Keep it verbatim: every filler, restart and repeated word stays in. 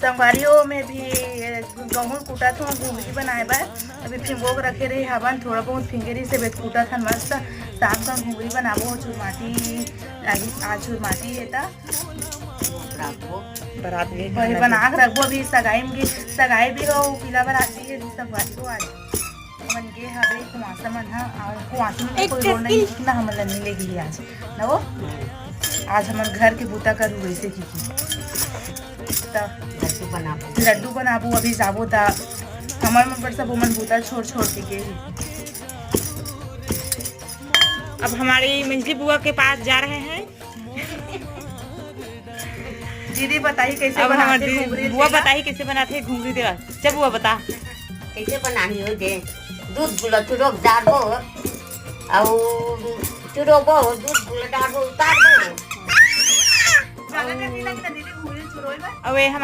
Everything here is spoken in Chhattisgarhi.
संगवारी हो, मैं भी गहूं कूटत हूं घुघरी बनाए बर। अभी भिंगो के रखे रहे हवन, थोड़ा बहुत भिंगे रहिस, अभी कूटत हन मस्त। शाम का घुघरी बनाबो, चुरमाटी, आज, आज चुरमाटी हे ता। बरात में वही बना के रखबो। अभी सगाई में, सगाई भी हो, पीला बराती है, संगवारी हो आज। हमन गे हवे कुआंसा मन ह, अउ कुआंसा मन के एक कोई रोल नहीं, ना हमन ला मिले गिली आज, ना वो? आज हमन घर के बूता करू वैसे की की। त लड्डू बनाबो। लड्डू बनाबो, अभी जाबो त हमर मन पर सब ओमन बूता छोड़ छोड़ के गे हे। अब हमारी मंझली बुआ के पास जा रहे हैं। दीदी बताही कैसे अब हमार बनाथे दीदी, घुघरी बुआ तेला। बताही कैसे बनाथे घुघरी तेला। चल बुआ बता। कैसे बनाही हो दे? दूध गुला चुरोक डारबो, अउ चुरोबो, दूध गुला डारबो, उतारबो। ज्यादा गर्मी लगता दीदी घुघरी चुरोई बा? अब ये हमारे